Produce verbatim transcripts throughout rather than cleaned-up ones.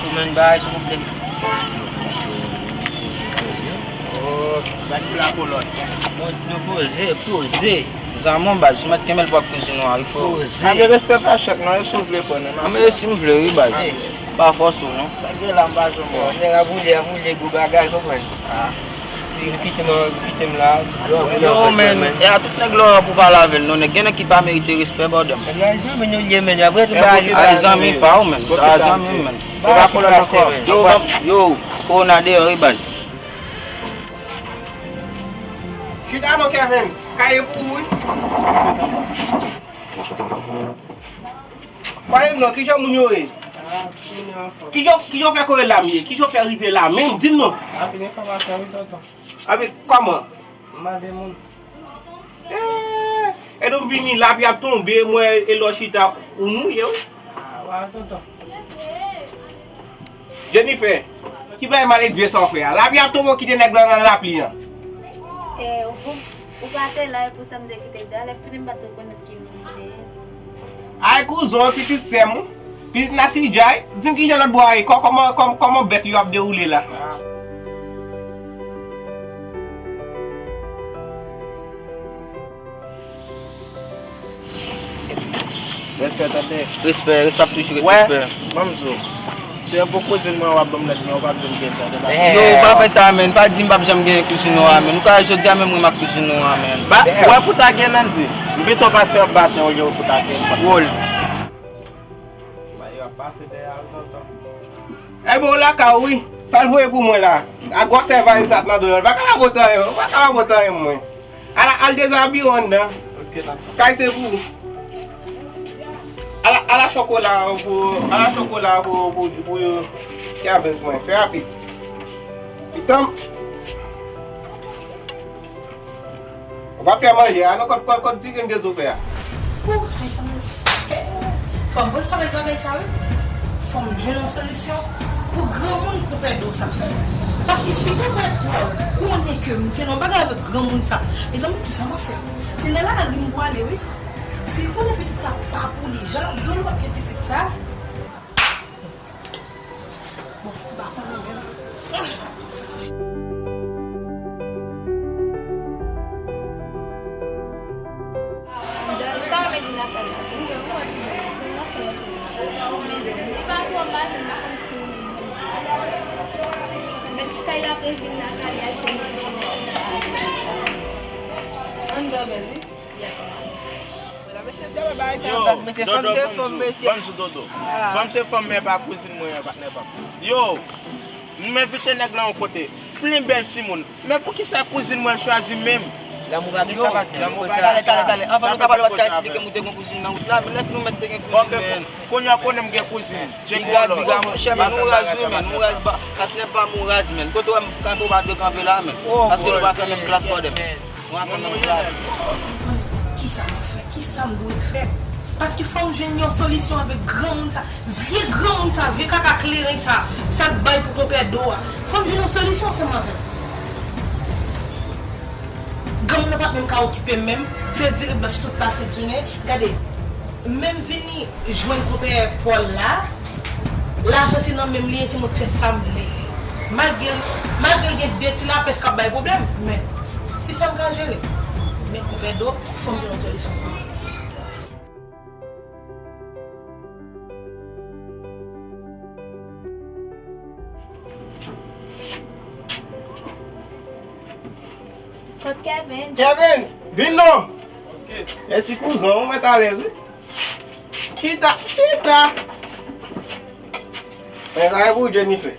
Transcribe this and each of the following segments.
Kòman bagay, silvouplè? Oh, sa ki la kolòn? Bon, nou poze, poze. Zanmi w baz, ou mèt kenbe l pou ap kouzin w a, wi, frè. Poze. Ap gen respè pa chèk, non, e si w vle pran, non. Anben, e si m vle, wi, baz. Pa fòse w, non. Sa gen la, m pa janm wè. Nèg ap boule, ap boule, gwo bagay, konprann. Ah. Li kite m, li kite m la. Yo, men, e a tout nèg lò a pou pale avè l, non, nèg gen nèg ki pa merite respè, brother. Nèg yo zanmi nou ye, men, y ap ret nou ba li. Ay, zanmi pa w, men. Ay, zanmi, men. Yo, yo, kowona deyò, wi, baz. Chita non, Kevens. Kaye pou ou, wi. Pale m non, kijan moun yo ye? Kijan, kijan w fè konnen la m ye? Kijan w fè rive la menm? Di m non. Anpil enfòmasyon, wi, tonton. Anpil kòman? M mande moun. Eh, e nou vini, lapli ap tonbe, mwen e lò chita, ou mouye, wi. Ah, wa, tonton. Jennifer, ki bagay maledve sa w fè a? Lapli ap tonbe, w kite nèg la nan lapli an. Eh, ou, ou pa te la, e pou sa m te kite w. Alè fini, m pa t rekonèt ki moun li te ye. Ay, kouzen w, pitit sè m, pitit Nassi Jay, di m kijan lòt bò a ye, kò-, kòman, kòm-, kòman bèt yo ap dewoule la? Respè, tande. Respè, respè ap toujou ret respè. Wè, ban m di w. Se yon pou kouzin mwen w ap ban m lèt, men w p ap janm gen sa, tande. Yo, pa fè sa, men. Pa di m p ap janm gen kouzin nou a, men. M ka jodi a menm, mwen, m ak kouzin nou a, men. Ba, wè pou ta gen, Nandy. M pito pase w ap baton olye w pou ta gen. Wòl. Ba, yo ap pase dèyè a, tonton. Ebyen, w lakay ou, wi. Sa l voye pou mwen la. A gwosè valiz sa t nan do l. Pa kapab otan yo. Pa kapab otan yo, mwen. Ala, al dezabiye w anndan. Ok, dakò. Kay se pou ou. Ala, ala chokola pou, ala chokola pou, pou, pou, pou Kevens mwen. Fè rapid. Pitanm. Ou pa fè manje a, non, kot, kot, kot diri m te di w fè a. Pou, mezanmi. Fò m pran sa avèk bagay sa, wi. Fò m jwenn yon solisyon pou granmoun konpè do sa. Paske si konpè Pòl konnen ke m te nan bagay avèk granmoun sa, mezanmi, kisa m ap fè? Se nan lari m pwale, wi. Si l konnen pitit sa pa pou li, jan l ap dwòl wè pitit sa. Bon, m pa konnen menm. Mesye, tèlman bagay sa ap bat, mesye, fanm se fanm, mesye. Ban m di w, Dodo. Fanm se fanm, men pa kouzin mwen an, patnè pa m. Yo, m envite nèg la yon kote. Plen bèl timoun. Men poukisa kouzin mwen chwazi menm? Lanmou pa gen sa, patnè. Lanmou pa gen sa. Talè, talè, talè. Anvan nou ka pale, w ap ka eksplike m ou te gen kouzin nan wout la, men lè fini w mèt te gen kouzin, men. Kounye a konnen m gen kouzin. Biga, biga, monchè, men nou raz, wi, men nou raz, patnè pa m ou raz, men. Kote w wè m kanpe, w pa dwe kanpe la, men. Paske nou pa fè menm klas, brother. Kisa m ap fè? Kisa m dwe fè? Paske fò m jwenn yon solisyon avèk granmoun sa. Vye granmoun sa, vye kaka kleren sa, sa k bay pou konpè do a. Fò m jwenn yon solisyon ansanm avè l. Granmoun nan pa t menm ka okipe m menm. Se diri blanch tout la sent jounen. Gade, menm vini jwenn konpè Pòl la, lajan se nan men m li ye, se mwen k fè sa m vle. Malgre, malgre l gen de ti lapès k ap bay pwoblèm, men se sa m ka jere. Men konpè do, fò m jwenn yon solisyon pou li. Kot Kevin? Kevin, vin non! Mèsi kouzan, ou mèt alèz, wi. Chita, chita. Men sa e pou Jennifer.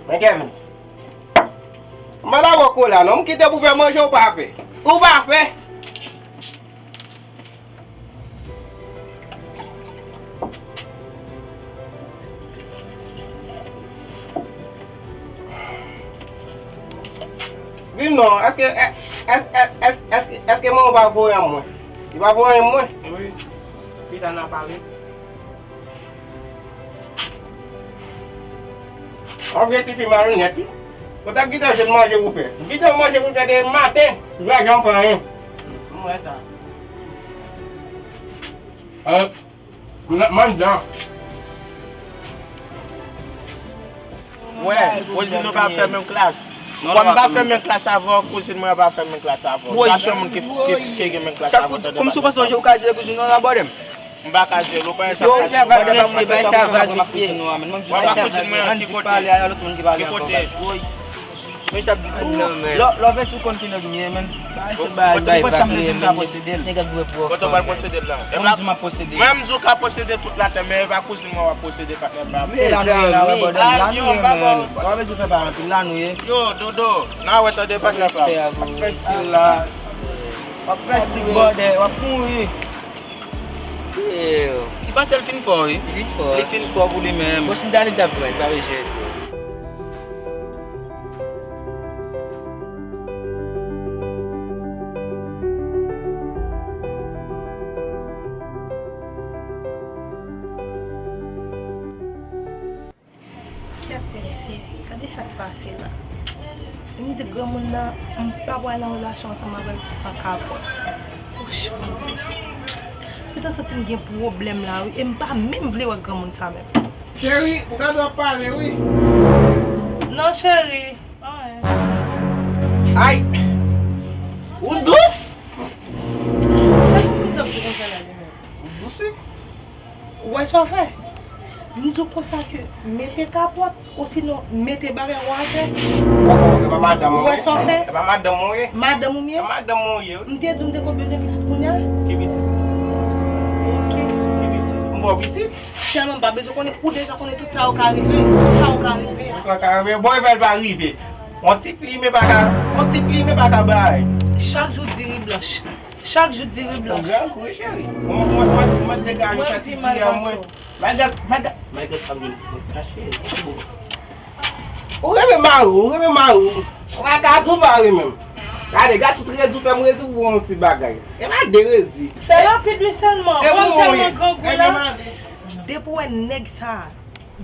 Men Kevin. M pa dakò kola non, m kite pou fè manje ou pa fè. Ou pa fè. Di m non, èske, è-, èske, èske, èske, èske manman w pa voye anyen mwen? Li pa voye anyen mwen? Wi. Pita n a pale. Yon vye tifi malonèt, wi. Ou t ap gentan jwenn manje pou fè. Ou gentan manje pou fè depi maten, ou pa janm fè anyen. M wè sa. Alò, m nan, m anndan. Wè, Rosino pa fè menm klas. Kòm m pa fè menm klas avè w, kouzin mwen pa fè menm klas avè w. Sa sèl moun ki, ki, ki gen menm klas avè w, tande bagay sa. Kòm si w panse w ka jere kouzin ou la, bòdè m. M pa ka jere l, ou konnen sa. Yo, sa vag mesye, bay sa vag mesye. Wè pa kouzin mwen an, ki kote? Ki kote? Men sa ap di, lè, lè w vin sou konn ki nèg m ye, men. Bay se bay, bay vag mesye, men. Nèg ak dwe pwòf. Kote w pral posede l la? Mwen m di m ap posede. Mwen m di w ka posede tout latè, men e pa kouzin mwen w ap posede, patnè pa m. Se la nou ye la, wè, bòdè m. Ay, yo, m pa ba w. Ou pa bezwen fè pa anpil, la nou ye. Yo, Dodo, n a wè tande, patnè pa m. W ap fè ti la. W ap fè ti bòdè, w ap mouri. Li panse l fin fò, wi. Li fin fò. Li fin fò pou li menm. Bon, si Dani t ap pran, li pa bezwen. Kèt mesye, gade sa k pase la. M di granmoun nan, m pa pral nan relasyon ansanm avè l san kapòt. Wouch, Bondye. M gentan santi m gen pwoblèm la, wi, e m pa menm vle wè granmoun sa menm. Cheri, ou gade w ap pale, wi. Non, cheri. Anyen. Ay! Ou dous! Sa pou moun sa ap di konsa la, li menm? Ou dous, wi. Ou wè sa w fè? M di w konsa ke mete kapòt, osinon mete bagay ou atè. Ou wè sa w fè? E pa madanm ou ye? Madanm ou m ye? E madanm ou ye, wi. M te di w m te konn bezwen pitit kounye a? Ki pitit? Oke. Ki pitit? M ba w pitit? Sèlman m pa bezwen konnen, ou deja konnen tout sa yo ka rive, tout sa yo ka rive. Tout sa ka rive, bon, e bèl pa rive. On ti pli, men pa ka, on ti pli, men pa ka bay. Chak jou diri blanch. Chak jou diri blanch. Ou grav, wi, cheri. Mwen, mwen, mwen, mwen degaje sa ti diri a mwen. Malgre, malgre, malgre sa m vin kache. Ou renmen mari w, ou renmen mari w. Ou pa ka di w pa renmen m. Gade, gade tout redi w fè m redi pou yon ti bagay. E pa de redi. Fè yon pit wi sèlman. Kòm tèlman grangou la. Depi w wè nèg sa a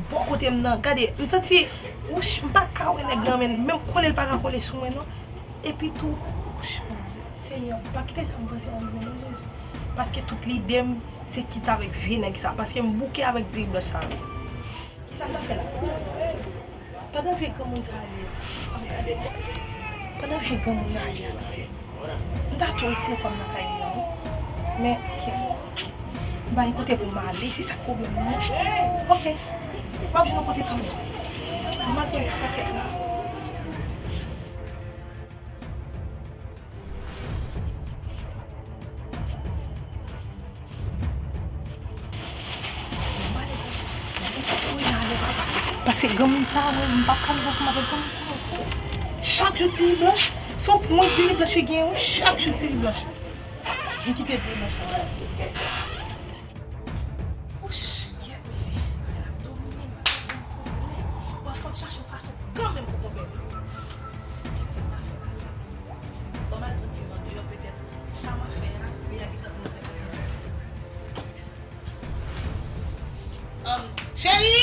bò kote m nan, gade, m santi, wouch, m pa ka wè nèg lan, men menm kole l pa ka kole sou mwen non. Epi tou, wouch, Bondye, Senyè, pa kite sa m panse a rive non, Jezi. Paske tout lide m se kite avèk vye nèg sa, paske m bouke avèk diri blanch sa. Kisa m ta fè la? Pandan vye granmoun sa ale, ap gade mwen. Pandan vye granmoun nan ale a, mesye, m ta tou retire kò m nan kay li an, wi. Men, ok. M pa gen kote pou m ale, se sa k pwoblèm nan. Ok. M ap jwenn yon kote kanmenm. M al pran yon pakèt la. Paske granmoun sa a, mwen, m p ap ka viv ansanm avèk granmoun sa a ankò. Chak jou diri blanch, se yon pwen diri blanch li genyen, wi, chak jou diri blanch. M kite diri blanch la. Wouch, kyèt, mesye. Bagay la ap domine m, bagay la ap ban m pwoblèm. Bon, fò m chache yon fason kanmenm pou konpè m. Kèt, sa m ta fè la? Bon, m al pran ti van deyò, petèt sa m ap fè a, li a gentan nan tèt mwen. Um, cheri!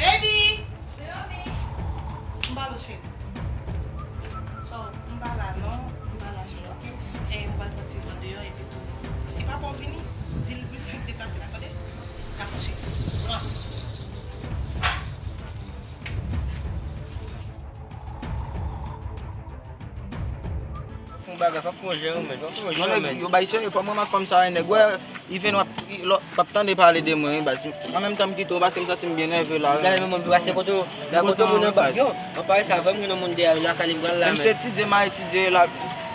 Baby! M pa la, cheri. So, m pa la non, m pa la, cheri, ok? E m pral pran ti van deyò, epi tou, si papa w vini, di l m fenk deplase la, tande? Dakò, cheri. Pran. Fè yon bagay, fòk fè yon jan, men. Fòk fè yon jan, men. Non, nèg, yo bay serye, fò mwen ak fanm sa, nèg, wè, li vin, w ap, w ap tande pale de mwen, wi, baz. An menm tan, m kite w, paske m santi m byen nève la, wi. Gade, men, mwen, pase kote, gade kote moun anba. Yo, anpare sa, fè m gen yon moun dèyè, lakay li, m pral la, men. Menm se etidye, m a etidye, la,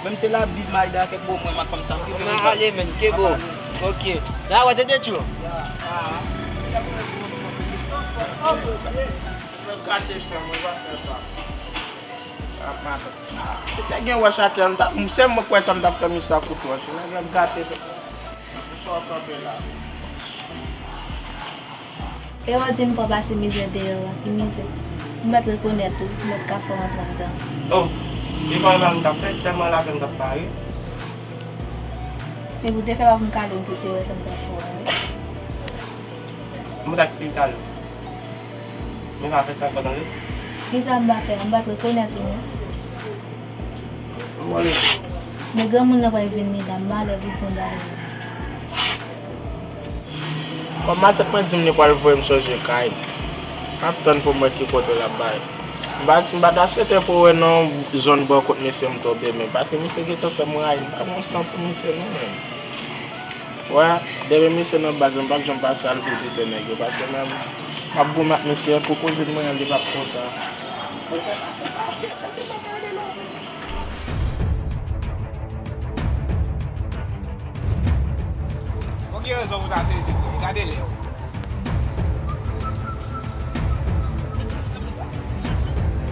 menm se labib, m a ede ak kèk bo mwen, m ak fanm sa, m kite l ale, men, ke bo. Ok. La, wè, tete tchou. Mwen gate sa, mwen pa fè sa. Ah, madanm. Ah, si te gen wòch atè, m ta, m, se mwen kwè sa m t ap fè misye ak kouto a. Si nèg la gate, sa w kanpe la. E yo di m fò pase mizè deyò a, ki mizè? M mèt rekonèt ou, m mèt ka fè w antre anndan. Oh, li pa mal m t ap fè, tèlman lapè m t ap pare. Epi w te fè pa pou m kale w pou w te wè sa m t ap fè w a, wi. M pa t ap kite l kale w. Men pa fè sa ankò tande. Kisa m pa fè a? M pa t rekonèt ou non. M wè li. Men granmoun nan pral vin medam, malè pou di yon bagay. Kòm matant mwen di m li pral voye m sonje kay. M ap tann pou m wè ki kote l ap bay. M pa, m pa ta swete pou wè nan zòn bò kot misye m tonbe, men paske misye gentan fè m rayi, m pa gen san pou misye non, men. Wè, depi misye nan baz, m p ap janm pase al vizite nèg yo, paske menm, m ap goumen ak misye, pou kouzin mwen an, li p ap kontan. Ou gen rezon pou ta sezi, frè. Gade lè yo.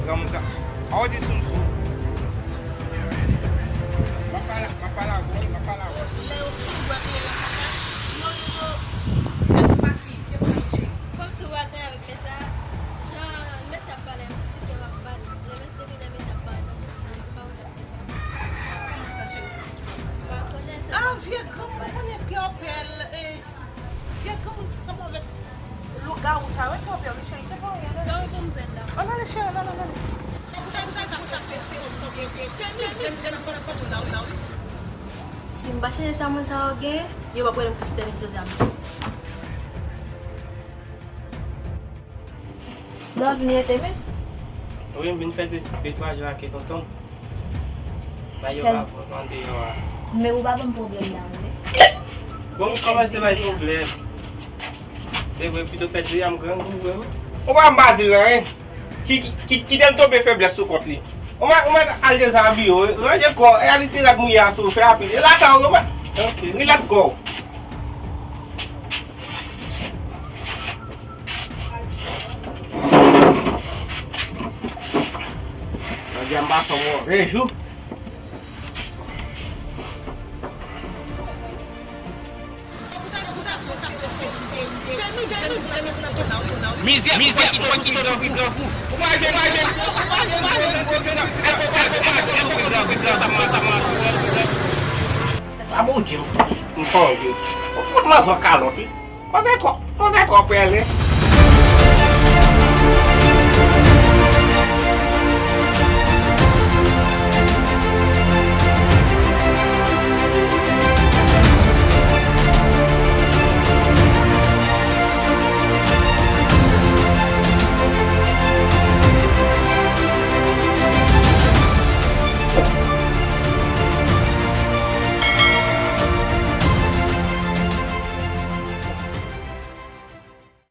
Granmoun sa. A w di soumsou. M ap pale, m ap pale avè w, m ap pale avè w. Lè yo fin bwè kleren kaka, yo, yo, yo, tèt yo pati, se pou manje. Kòmsi w pa gen avèk mesye a, jan mesye ap pale a, m santi kè m ap bat. Lè mes-, depi lè mesye ap pale, m santi kè m ap bat. Kòman sa, cheri, w santi kè w ap bat? M pa konnen, se Ah, vye granmoun, ou konnen pyè pèl, e, vye granmoun sanble avèk lougawou sa, wè, pyè pèl, wi, cheri, se pa anyen, non. Gade pou m pèl la. Ann ale, cheri, ann ale, ann ale. Si m pa chanje sa moun sa yo gen, yo p ap rele m Kristèn jodi a menm. Lè w vin rete vre? Wi, m vin fè de, de twa jou ak tonton m. Bay yo Sèl pa pran deyò a. Men ou pa ban m pwoblèm la, wi. Bon, m kòmanse bay pwoblèm. Se vre, pito fè deyò a m grangou vre, wi. Ou pa m pa di l anyen. Ki, ki, ki, kite l tonbe feblès sou kont li. Ou mèt, ou mèt al dezabiye w, ranje kò w, e al retire rad mouye a sou w, fè rapid. E lakay ou, ou mèt. Ok. Rilaks kò w. Jodi a m pase yon move jou. Mizè, mizè, pou mwen ki toujou pran kou. Ou pa jwenn, ou pa jwenn. Sa Bondye, m sonje. Ou fout nan zòn kalòt, wi. Koze twòp, koze twòp, pèlen.